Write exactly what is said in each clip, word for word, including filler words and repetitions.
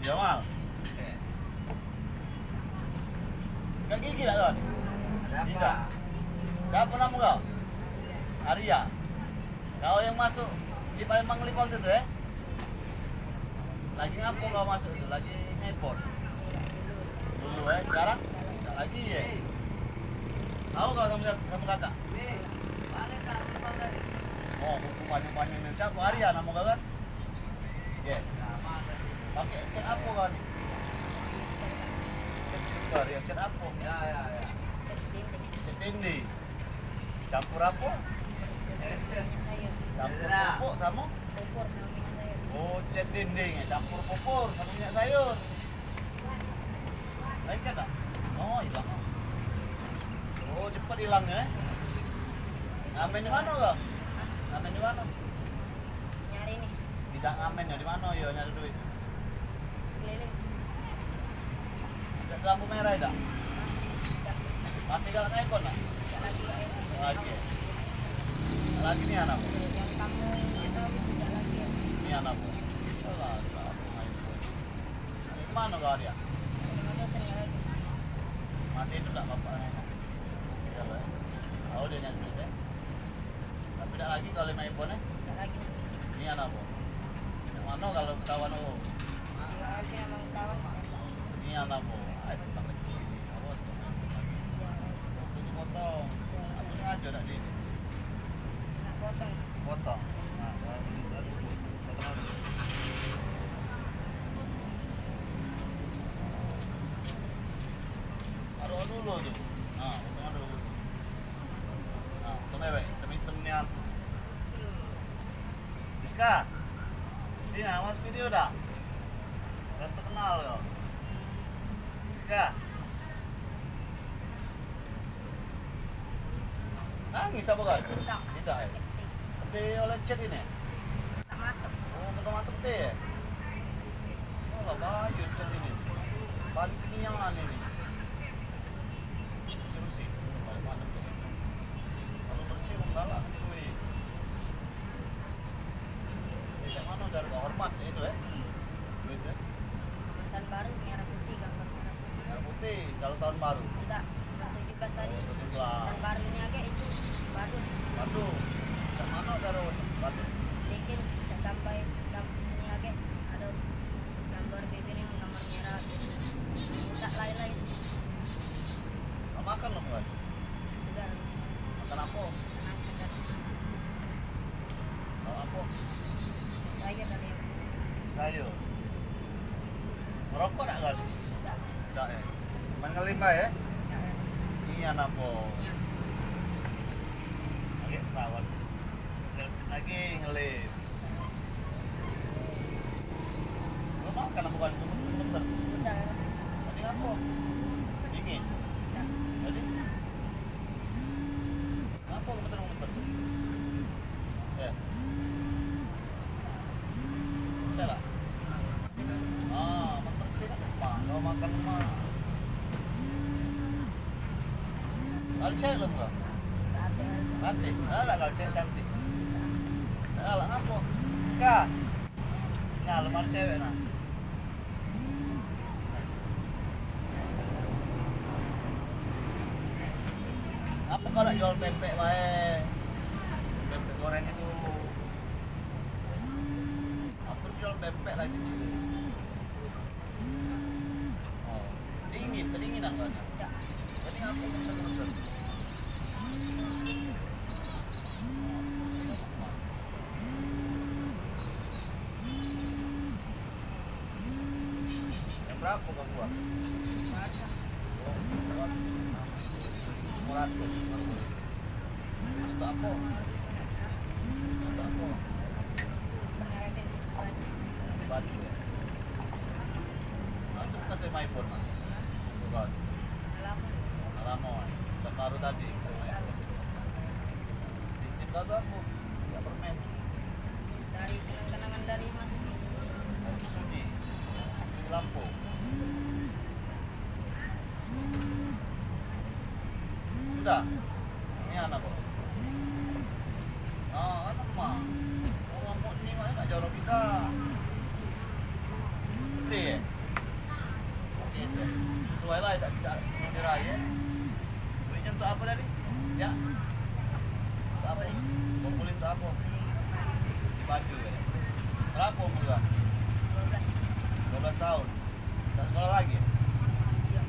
Yo, Mal. Sikat gigi dak, Don? Ado apo? Idak. Siapo namo kau? Arya. Kau yang masuk di Palembang Lipong tu, tu, eh? Lagi ngapo kau masuk tu? Lagi ngepot? Dulu, eh? Sekarang? Dak lagi, eh? Tau kau samo, samo kakak? Oh, buku panjang-panjang ni. Siapo? Arya namo kau, kan? Ye. Pake cat apo kau ni? Cat silver, yo, cat apo? Ya, ya, ya. Cat dinding. Campur apo? Campur pupuk samo? Oh, cat dinding, campur pupuk samo minyak sayur. Lengket dak? Oh, ilang. Oh, cepet ilangnyo, eh. Ngamen di mano, Bang? Ngamen di mano? Nyari nih. Idak ngamen yo, di mano yo nyari duit? Keliling. Idak lampu merah idak? Idak. Masih galak nelpon dak? Idak lagi, Kak. Lagi. Lagi ni anak. Yang kamu itu idak lagi. Ni anak. Alah, idak lampu nelpon. Kemano kau dia? Masih idup dak bapak? Masih ado, eh? Tau dio nyari duit, eh? Tapi dak lagi kau limo ibu ne? Dak lagi. Nian apo? Yang mano kalu ketahuan, oh? Iyo, ado yang mau ketahuan. Nian apo? Ai, tentang kecil ni. Awas kau main. Waktu tu potong. Aku sengaja dak di. Nak potong. Potong. Nah, kalau kita dulu. Taruh dulu tu. Nah, potong dulu. Nah, potong dewek. Hitam-hitam nian. Rizka. Sini, awas video dah. Dah terkenal kau. Rizka. Nangis apo kau? Idak. Idak, eh? Tapi oleh cat ini? Dak matek. Oh, dak matek tu, eh? Oh, lah, bayu cat ini. Balik nian ini. Bersih-bersih. Balik matek tu. Kalu bersih, wong galak tu, eh. Cak mano caro kau hormat cak itu, eh? Duit, eh? Tahun baru merah putih, gambar merah putih. Merah putih, kalu tahun baru? Idak, tujuh belas tadi. Oh, tujuh belas. Tahun baru ni agak itu badut. Badut. Cak mano caro badut? Bikin cak gambar, gambar sini agak ado gambar bibir yang gambar merah gitu. Idak lain-lain. Kau makan belum, Wan? Sudah. Makan apo? Nasi tadi. Bawa apo? Sayur tadi. Sayur. Merokok dak kau? Dak. Dak, eh. Main ngelim bae, eh? Dak, eh. Nian apo? Nian. Agek setaon. Lagi ngelim. Belum makan apo kau? Gemeter. Sudah. Tadi ngapo? Dingin. Sudah. Tadi? Ngapo gemeter-gemeter tu? Eh. Sudah lah. Ah, membersihkan rumah. Kau makan rumah. Kalu cewek belum kau? Cantik. Alah, kalu cewek cantik. Alah, ngapo? Ska. Nah, lemari cewek nah. Ngapo kau nak jual pempek bae? Pempek goreng itu. Aku jual pempek lagi. Oh, dingin, kedinginan kau ni. Tadi aku pesen-pesen. Jam berapo kau buat? Oh, buat limo ratus. Untuk apo? Untuk apo? Baju, ya? Nah, itu bekas limo iPhone, Mas. Bukan. Lamo. Lamo, eh. Tahun baru tadi. Cincin kau tu apo? Ya, permen. Dari kenang-kenangan dari Mas Suji. Dari Mas Suji. Di Lampung. Sudah. Ini anak, Bos. Ah, anak mah. Orang mau ni mah nak jorok kita. Betul, ya? Suai lah, tak bisa turun di raya. Duitnya untuk apa tadi? Ya? Untuk apa? Kumpulin untuk apa? Di baju ya? Berapa umur kau? Dua belas. Dua belas tahun? Tak sekolah lagi? Iya.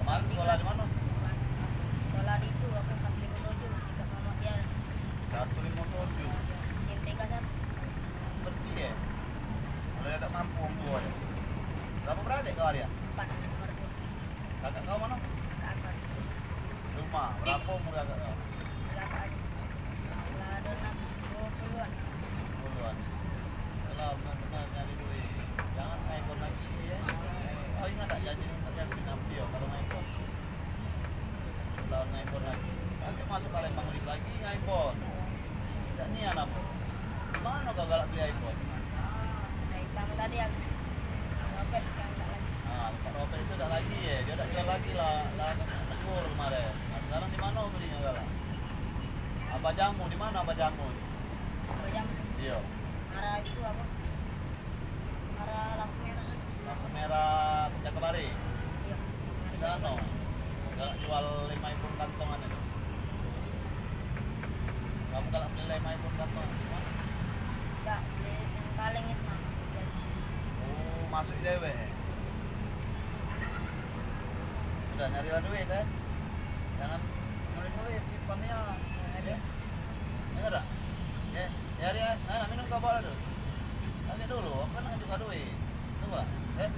Kemarin sekolah di mana? Sekolah di itu, apa, satu lima tujuh, dekat Muhammadiyah. Satu lima tujuh? S M P kelas satu. Ngerti ya? Mulai tak mampu wong tua ya? Berapa beradik kau, Arya? Empat. Kakak kau mana? Kakak. Rumah, berapa umur kakak kau? Kakak. Lah, ada enam, dua puluhan. Dua puluhan. Yalah, benar-benar nyari duit. Jangan ngeikon lagi, ya. Oh, ingat tak janji untuk Kevin Aprilio kalau ngeikon? Kalau ngeikon lagi. Nanti masuk Palembang Live lagi, ngeikon. Dak nian apo? Mano kau galak beli iPhone? Nah, kamu tadi aku. Robert sekarang tak lagi. Ah, Pak Robert itu dak lagi ya, dia dak jual lagi lah, lah tegur kemarin. Nah, sekarang di mana belinya galak? Apa Jamu, di mana Apa Jamu? Apa Jamu? Iya. Arah itu apa? Arah lampu merah. Lampu merah Jakabaring. Iya. Di sana. Galak jual lima ribu kantongan itu. Kamu galak beli lima ribu kantongan di mana? Enggak, beli yang kaleng itu mah, masuk dia. Oh, masuk dewek. Sudah nyari lah duit eh. Jangan mulai-mulai simpannya. Ya. Dengar tak? Ya, ya, ya. Nah, nak minum kau bawa dulu. Lagi dulu, aku kan nak juga duit. Coba, eh.